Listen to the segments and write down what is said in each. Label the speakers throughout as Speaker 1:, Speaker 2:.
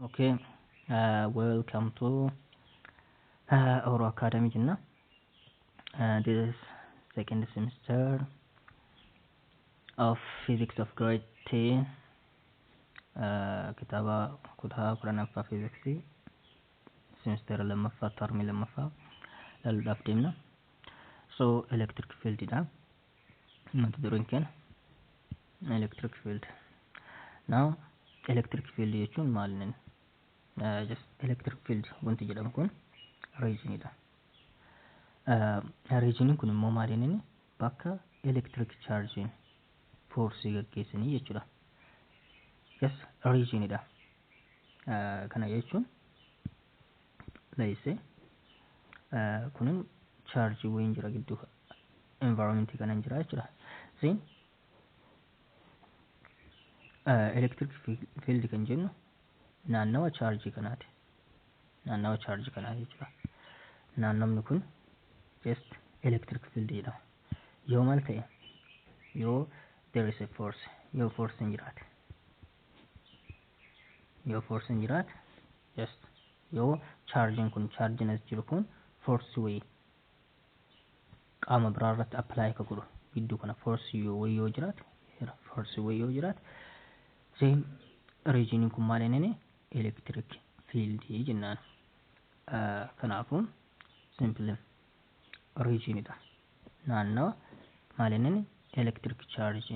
Speaker 1: Okay, welcome to Oro Academy jenna. This is second semester of Physics of Grade 10. Kitaaba kutaa 10ffaa fiiziksii semestera lammaffaa, termii lammaffaa ilaaluudhaaf deemna. So electric field dha. Mata dureen keenya electric field. Now, electric field jechuun maal inni? Just electric field wanti jedhamu kun regionidha. Regioniin kun immoo maal inni? Bakka electric charging force gaggeessanii jechuudha. Yes, regionidha. Kana jechuun, let's say, kunin charge wayiin jira, gidduu environment kanan jira jechuudha. Then electric field kan jennu naannawa charge kanaati. Naannawa charge kanaa jechuudha. Naannawni kun just electric field jedhama. Yoo maal ta'e? Yoo there is a force, yoo force hin jiraate. Yoo force hin jiraate, just yoo charging kun, charging as jiru kun force wayii qaama biraa irratti apply ka godhu, gidduu kana force yoo wayii yoo jiraate, force wayii yoo jiraate, then regioniin kun maal inni? Electric field jennaan. Kanaafuu simple regionidha. Naannawa maal inni? Electric charge,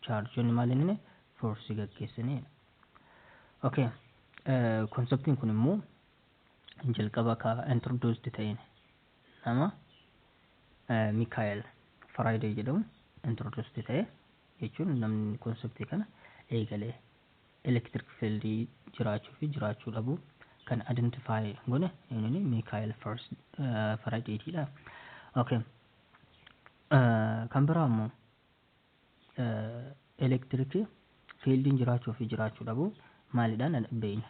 Speaker 1: chargeonni maal inni? Force gaggeessanidha. Okay, conceptiin kun immoo jalqaba ka introduced ta'een nama Mikael Faraday jedhamu introduced ta'e jechuun, namni conceptii kana eegalee electric field jiraachuu fi jiraachuu dhabuu kan identify godhe eenyuni? Mikael Faradaytiidha. Okay. Kan biraa immoo electric fieldiin jiraachuu fi jiraachuu dhabuu maalidhaan beeyna?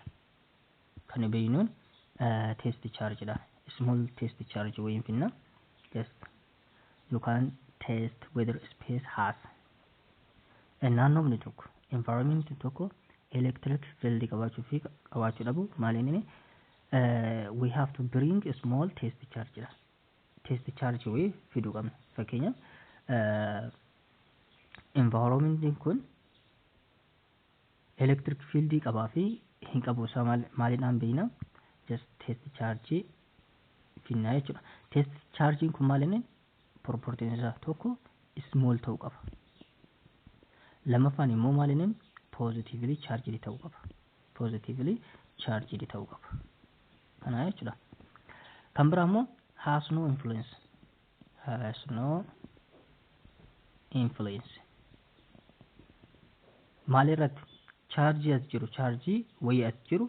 Speaker 1: Kan beeynuun test charge dha. Small test charge wayiin finna. Just you can test whether space has, naannoomni tokko, environment tokko electric field qabaachuu fi qabaachuu dhabu maaliin inni? We have to bring a small test charge dha. Test charge wayii fiduu qabna. Fakkeenyaaf, environmentiin kun electric field qabaa fi hin qabu isaa maaliidhaan beekna? Just test charge finnaa jechuudha. Test chargein kun maal inni? Propertiin isaa tokko small ta'uu qaba. Lammaffaan immoo maal inni? Positively charged ta'uu qaba. Positively charged ta'uu qaba. Kana jechuudha. Kan biraa immoo has no influence. Has no influence. Maal irratti? Chaarjii as jiru, chaarjii wayii as jiru,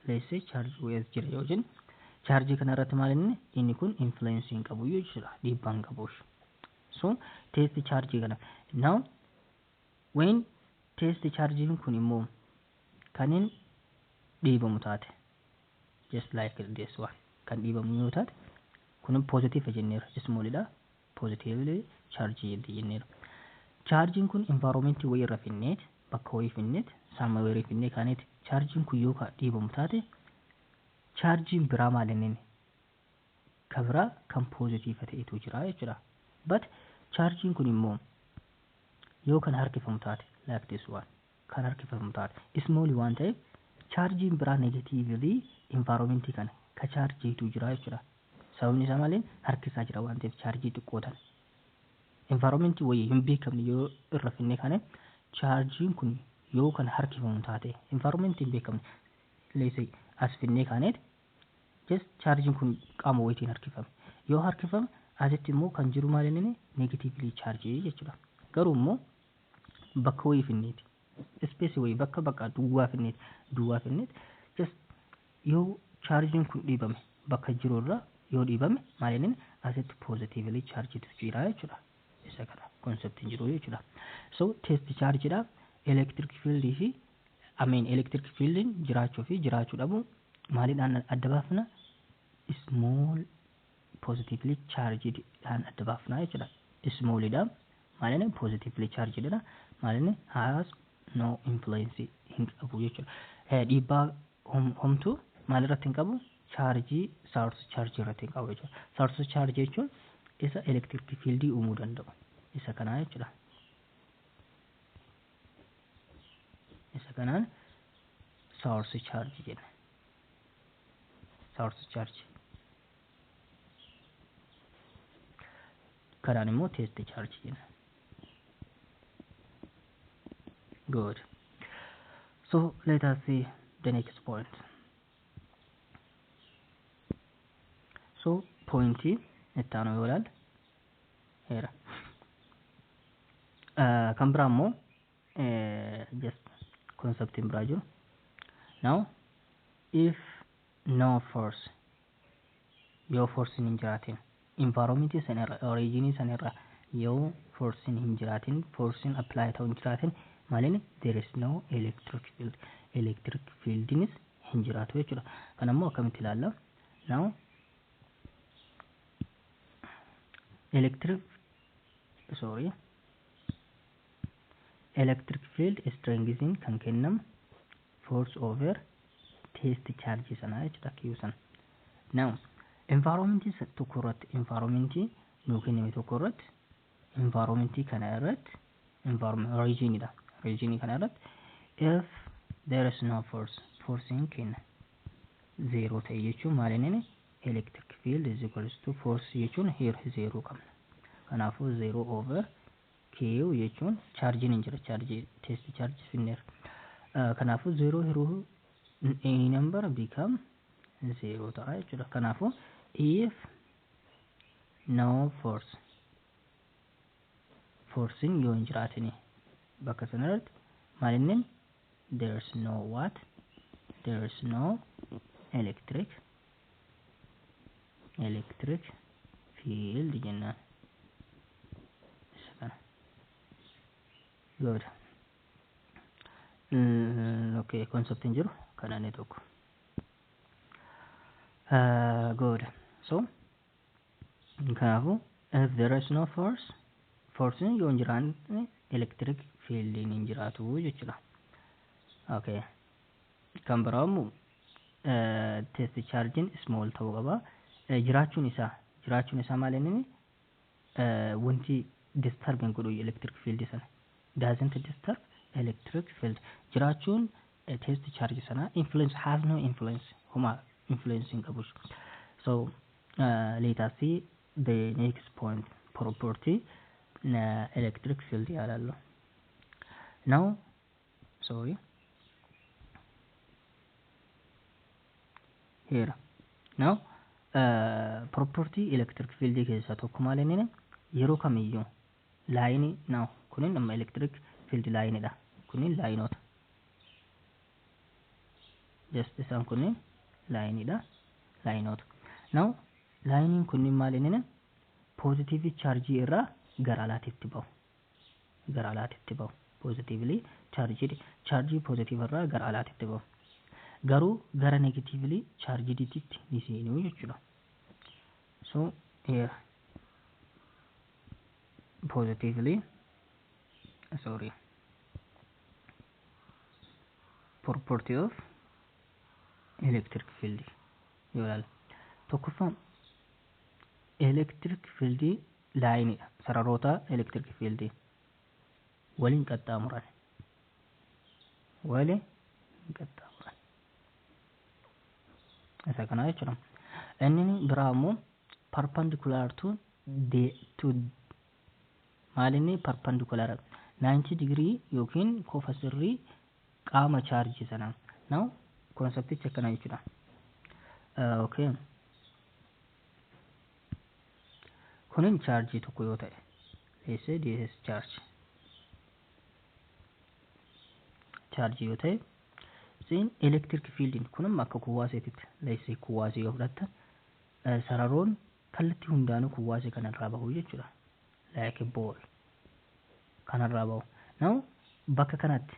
Speaker 1: let's say chaarjii wayii as jira yoo jennu, chaarjii kana irratti maal inni? Inni kun influence hin qabu jechuudha, dhiibbaa hin qabu. So test chaarjii kana, now when test charging kun immoo kan hin dhiibamu taate, just like this one, kan dhiibamu yoo taate, kun positive jenneera, smallidha, positively charge jenneera. Chaarjiin kun environment wayii irra finneet, bakka wayii finneet, somewhere finnee kaaneet, chaarjiin kun yoo ka dhiibamu taate, chaarjiin biraa maal inni? Ka biraa kan positive ta'etu jira jechuudha. But chaarjiin kun immoo yoo kan harkifamu taate, like this one, kan harkifamu taate, small waan ta'eef, chaarjiin biraa negatively environment kana ka chaarjiitu jira jechuudha. Sababni isaa maaliin? Harkisaa jira waan ta'eef. Chaarjii xiqqoo tana environment wayii hin beekamne yoo irra finnee kana, chaarjiin kun yoo kan harkifamu taate, environment hin beekamne, let's say as finnee kaaneet, just chaarjiin kun qaama wayiitiin harkifame. Yoo harkifame, asitti immoo kan jiru maal inni? Negatively charge jechuudha. Garuu immoo bakka wayii finneeti, space wayii, bakka duwwaa finneeti, just yoo chaarjiin kun dhiibame, bakka jiru irra yoo dhiibame, maal inni? Asitti positively chargetu jira jechuudha. Isa kana conceptiin jiru jechuudha. So test charge dha. Electric field fi, I mean, electric field jiraachuu fi jiraachuu dhabu maaliidhaan adda baafna? Small positively charged dhaan adda baafna jechuudha. Small dha. Maaliin? Positively charged dha. Maaliin? Has no influence hin qabu jechuudha. Dhiibbaa Homtuu maal irratti hin qabu? Chaarjii source charge irratti hin qabu jechuudha. Source charge jechuun isa electric field uumuu danda'u. Isa kanaa jechuudha. Isa kanaan source charge jenna. Source charge. Kanaan immoo test charge jenna. Good. So let us see the next point. So point itti aanu yoo ilaalle heera. Kan biraa immoo just conceptiin biraa jiru. Now if no force, yoo force hin jiraatin environment sanarra, origin sanarra yoo force hin jiraatin, force apply ta'uu hin jiraatin, maaliin there is no electric field. Electric fieldinis hin jiraatu jechuudha. Kan ammoo akkamitti ilaalla? Now electric, sorry, electric field strength kan kennamu force over test charge sana jechuudha, Q sana. Now environment tokko irratti, environment nuu kenname tokko irratti, environment kana irratti, environment region dha, region kana irratti if there is no force, force hin kenna zero ta'e jechuun maal inni electric field is equals to force jechuun here zero qabna. Kanaafuu zero over Q jechuun charge hin jira, charge test charge finneera. Kanaafuu zero hiruu any number become zero ta'a jechuudha. Kanaafuu if no force, forcing yoo hin jiraatini bakka sanarratti maal inni there is no what, there is no electric field jennaan. Isa kana. Good. Okay, concept hin jiru kana inni tokko. Good. So kanaafuu if there is no force, force yoo hin jiraanne electric field hin jiraatu jechuudha. Okay. Kan biraa immoo test charging small ta'uu qaba. Jiraachuun isaa maal inni wanti disturb hin godhu electric field sana. Doesn't disturb electric field. Jiraachuun test charge sana influence has no influence, homa influence hin qabu. So let us see the next point, property electric field yaalallu. Now sorry, here now property electric field keessaa tokko maal inni yeroo kamiyyuu line, now kunin amma electric field line dha, kunin laayinoota, just isaan kunin line dha, laayinoota. Now laayiniin kunnin maal inni positive charge irraa gara alaatitti bahu, gara alaatitti bahu, positively charge positive irraa gara alaatitti bahu, garuu gara negatively chargeditti ni seenu jechuudha. So here positively, sorry, property of electric field yoo ilaalle tokkoffaan electric field line dha, sararoota electric field waliin qaxxaamuran, waliin qaxxaamuran isa kana jechuudha. Inni biraa immoo perpendicular to the to maal inni perpendicular 90 degree yookiin kofa sirrii qaama chaarjii sanaa. Now konseptichi akkana jechuudha. Okay. Kunin chaarjii tokko yoo ta'e, let's say this is charge. Chaarjii yoo ta'e, then electric field kun amma akka kuwaaseetitti, let's say kuwaasee yoo fudhattan sararoon kallattii hundaanuu kuwaasee kanarraa bahu jechuudha. Like a ball kanarraa bahu. Now bakka kanatti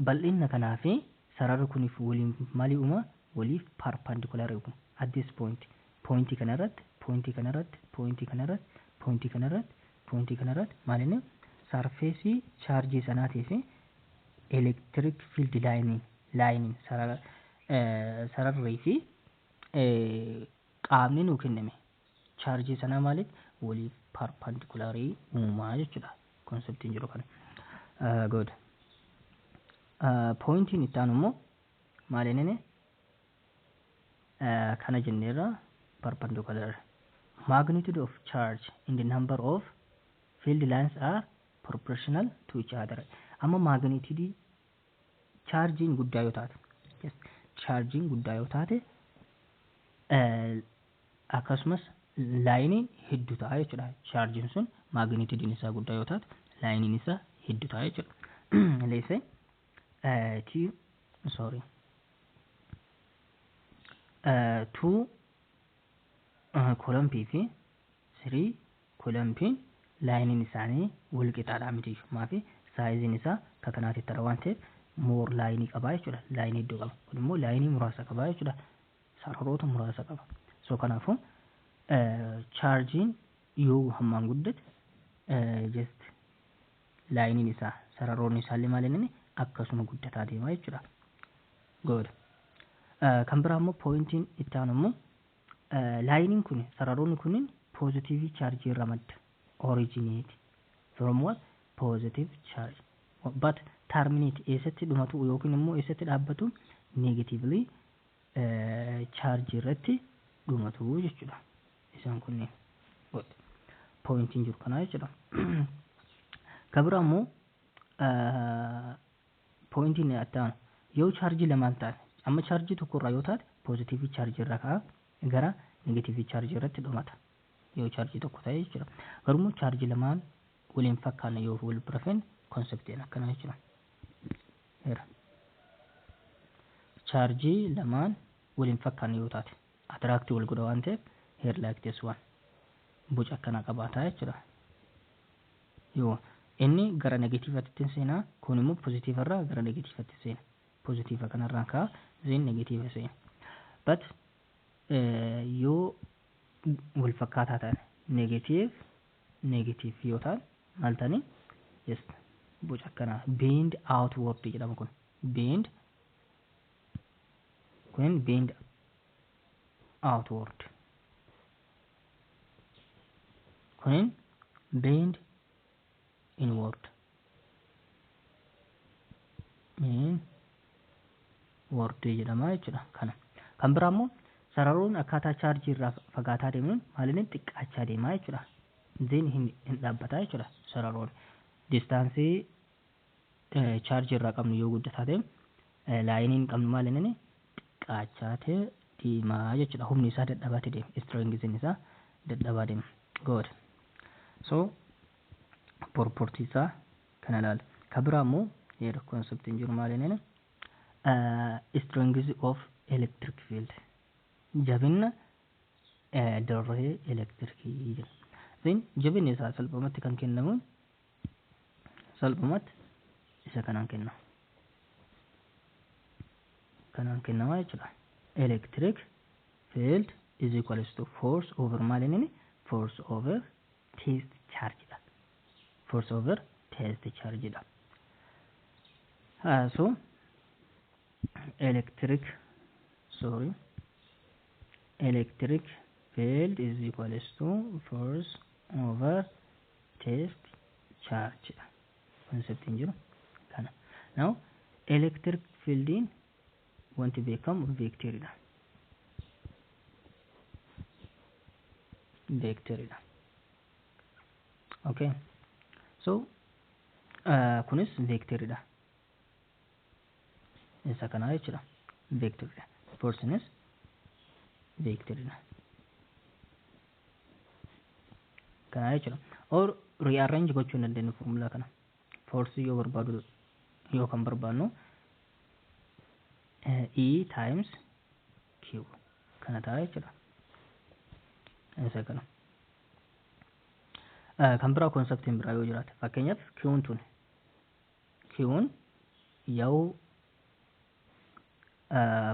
Speaker 1: bal'inna kanaa fi sararri kuniif waliin maalii uuma, waliif perpendicular uuma. At this point, pointii kanarratti, pointii kanarratti, pointii kanarratti, pointii kanarratti, pointii kanarratti maal inni sarfeesii chaarjii sanaatii fi Electric field line sararrii fi qaamni nuu kenname chaarjii sanaa maaliif waliif perpendicularii uumaa jechuudha. Conceptiin jiru kana. Good. Pointiin itti aanu immoo maal inni kana jenneerra, perpendicular. Magnitude of charge in the number of field lines are proportional to each other. Amma magnitude chaarjiin guddaa yoo taate, chaarjiin guddaa yoo taate, akkasumas lineiin hedduu ta'a jechuudha. Chaarjiin sun magnitudeiin isaa guddaa yoo taate, lineiin isaa hedduu ta'a jechuudha. Let's say two, sorry, 2 coulombii fi 3 coulombiin lineiin isaanii wal qixaadha miti. Maafi sizeiin isaa akka kanaatti tara waan ta'eef, more lineii qabaa jechuudha. Lineii hedduu qaba. Kun immoo lineii muraasa qabaa jechuudha. Sararoota muraasa qaba. So kanaafuu chaarjiin yoo hammaan guddate, just lineiin isaa, sararoonni isaallee maal inni akkasuma guddataa deema jechuudha. Good. Kan biraa immoo pointiin itti aanu immoo lineiin kun, sararoonni kunniin positive chaarjii irra madda. Originate from what? Positive charge. But terminate, eessatti dhumatu yookiin immoo eessatti dhaabbatu? Negatively chaarjii irratti dhumatu jechuudha. Isaan kunneen. Good. Pointiin jiru kanaa jechuudha. Kan biraa immoo pointiin itti aanu yoo chaarjii lamaan taate, amma chaarjii tokko irraa yoo taate, positive chaarjii irraa ka'a, gara negative chaarjii irratti dhumata yoo chaarjii tokko ta'e jechuudha. Garuu immoo chaarjii lamaan waliin fakkaanne yoo wal bira feene, conceptiin akkana jechuudha. Heera. Chaarjii lamaan waliin fakkaanne yoo taate, attract wal godha waan ta'eef, here like this one, boca akkanaa qabaataa jechuudha. Yoo inni gara negativeatti seenaa, kun immoo positive irraa gara negativeatti seena. Positive kanarraan ka'a, then negative seena. But yoo wal fakkaataa ta'an, negative negative yoo ta'an, maal ta'anii just boca akkanaa bend outward jedhama. Kun bend, kun bend outward, kunin bend inward, inward jedhama jechuudha. Kana kan biraa immoo sararoon akkaataa chaarjii irraa fagaataa deemuun maaliin xiqqaachaa deemaa jechuudha. Then hin dhaabbataa jechuudha sararoon. Distanceii chaarjii irraa qabnu yoo guddataa deemu, lineiin qabnu maal inni xiqqaachaa ta'e deemaa jechuudha. Humni isaa dadhabaatee deema. Strengthiin isaa dadhabaa deema. Good. So property isaa kana ilaala. Kan biraa immoo yeroo conceptiin jiru maal inni strength of electric field, jabina dirree elektirikii jedha. Then jabinni isaa salphumatti kan kennamu, salphumatti isa kanaan kennama. Kanaan kennama jechuudha. Electric field is equals to force over maal inni force over test charge dha. Force over test charge dha. So electric, sorry, electric field is equals to force over test charge dha. Conceptiin jiru kana. Now electric fieldiin wanti beekamu vectoridha. Vectoridha. Okay. So kunis vectoridha. Isa kana jechuudha. Vectoridha. Forcenis vectoridha. Kana jechuudha. Or rearrange gochuu hin dandeenyu formula kana. Force yoo barbaadu, yoo kan barbaadnu, E times Q kana ta'a jechuudha. Isa kana. Kan biraa conceptiin biraa yoo jiraate, fakkeenyaaf Q'n tun, Q'n yoo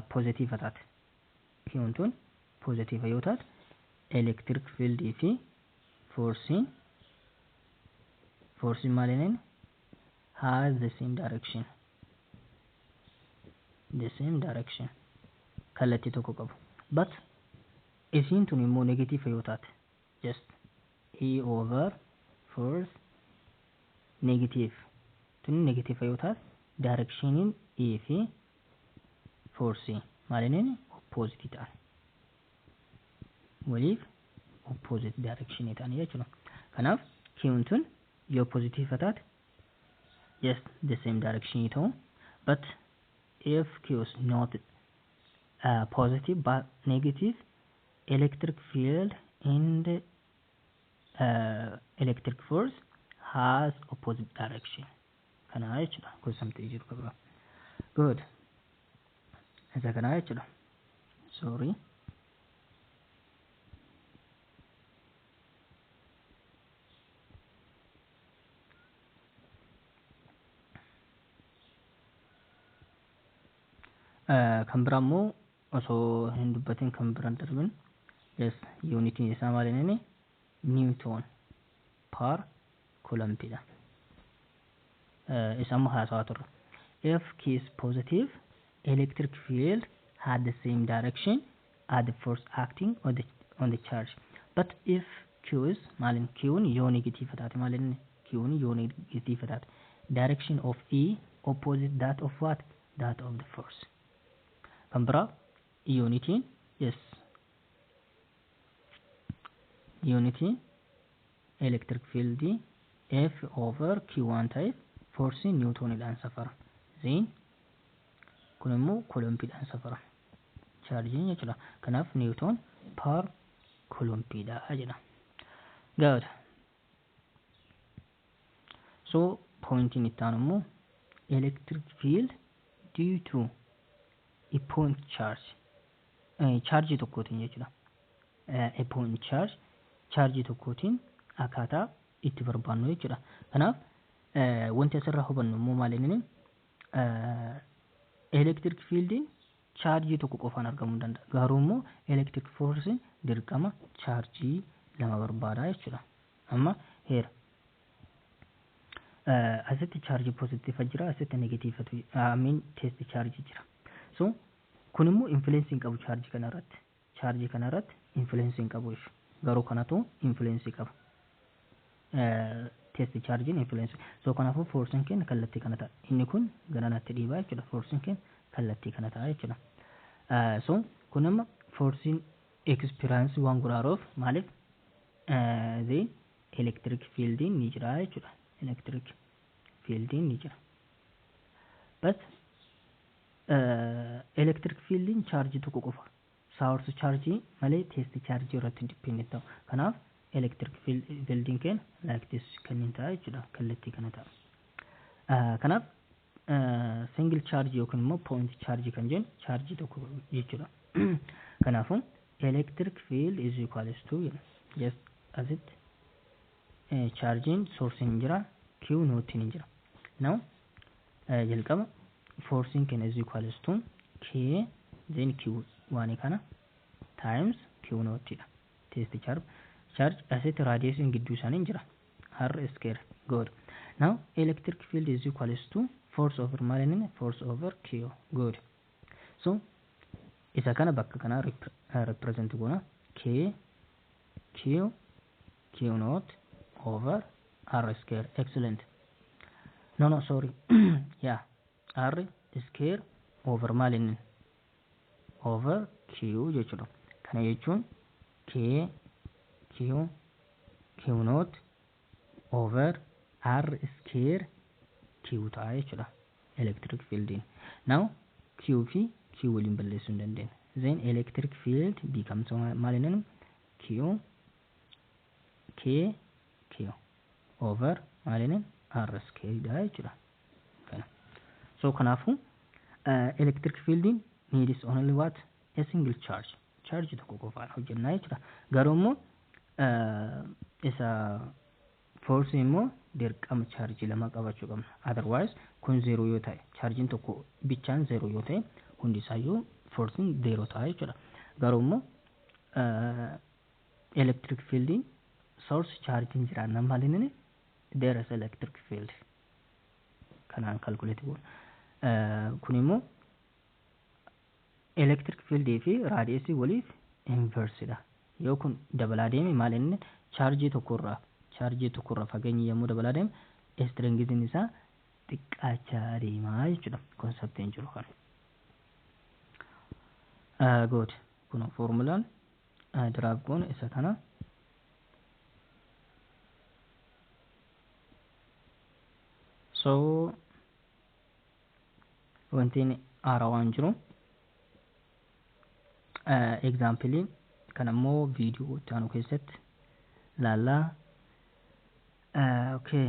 Speaker 1: positive taate, Q'n tun positive yoo taate, electric field fi forceiin maaliin has the same direction. The same direction. Kallattii tokko qabu. But isiin tun immoo negative yoo taate, just E over force negative, tun negative yoo taate, directioniin E fi force maaliniin opposite ta'an, waliif opposite direction ta'an jechuudha. Kanaaf Q'n tun yoo positive taate, just the same direction ta'u, but if Q is not positive but negative, electric field and electric force has opposite direction. Kana jechuudha. Kun samtee jiru qabra. Good. Isa kana jechuudha. Sorry. Kan biraa immoo osoo hin dubbatin kan biraan darbin, yes, unitiin isaa maal inni? Newton per coulombidha. Isa amma haasawaa turre. If Q is positive, electric field had the same direction as the force acting on the charge. But if Q is maalin, Q'n yoo negative taate, maal inni? Q'n yoo negative taate, direction of E opposite that of what? That of the force. Kan biraa unitiin, yes, unitiin electric field F over Q waan ta'eef force newtonidhaan safara. Then kun immoo coulombiidhaan safara. Chaarjiin jechuudha. Kanaaf newton per coulombiidha jedha. Good. So pointiin itti aanu immoo electric field due to a point charge, chaarjii tokkootiin jechuudha. A point charge, chaarjii tokkootiin akkaataa itti barbaannu jechuudha. Kanaaf wanti asirraa hubannu immoo maal inni? Electric fieldiin chaarjii tokko qofaan argamuu danda'a. Garuu immoo electric force dirqama chaarjii lama barbaada jechuudha. Amma heera asitti chaarjii positive jira, asitti negative, I mean, test charge jira. So kun immoo influence hin qabu chaarjii kana irratti. Chaarjii kana irratti influence hin qabu jechuudha. Garuu kanatu influence qaba. Test chargiin influence. So kanaafuu forcein keenya kallattii kana ta'a. Inni kun gara natti dhiibaa jechuudha. Forcein keenya kallattii kana ta'a jechuudha. So kun amma forcein experience waan godhaaruuf, maaliif, then electric fieldiin ni jira jechuudha. Electric fieldiin ni jira. But electric fieldiin chaarjii tokko qofa. Source chargii malee test chargii irratti dependent ta'u. Kanaaf electric fieldiin keenya like this kanneen ta'a jechuudha. Kallattii kana ta'a. Kanaaf single charge yookiin immoo point charge kan jennu chargii tokko jechuudha. Kanaafuu electric field is equals to, just asitti chargiin source hin jira, Q naught hin jira. Now jalqaba forcein keenya is equals to K, then Q waan kana times Q naught dha. Test charge asitti radiusiin gidduu isaanii hin jira. R square. Good. Now electric field is equals to force over maal inni? Force over Q. Good. So isa kana bakka kana represent goona, K Q Q naught over R square. Excellent. No, sorry, yeah, R square over maal inni? Over Q jechuudha. Kana jechuun K Q Q naught over R square Q ta'a jechuudha electric fieldiin. Now Q fi Q waliin balleessuu hin dandeenya. Then electric field becomes maal inni? Q K Q over maal inni? R square dha jechuudha. Kana. So kanaafuu electric fieldiin needs only what? A single charge. Charge tokko qofaan hojjennaa jechuudha. Garuu immoo isa force immoo dirqama chaarjii lama qabachuu qabna. Otherwise kun zero yoo ta'e, chaarjiin tokko bichaan zero yoo ta'e, hundi isaayyuu forcein zero ta'a jechuudha. Garuu immoo electric fieldiin source chargiin jiraannaan maal inni? There is electric field. Kanaan calculate goona. Kun immoo Electric field fi radius waliif inverse dha. Yoo kun dabalaa deeme, maal inni chaarjii tokkorraa fageenyi yommuu dabalaa deeme, strengthiin isaa xiqqaachaa deemaa jechuudha. Conceptiin jiru kana. Good. Kun formulaan derive goone isa kana. So wanti haarawaan jiru example kan ammoo viidiyoo itti aanu keessatti laallaa. Okay.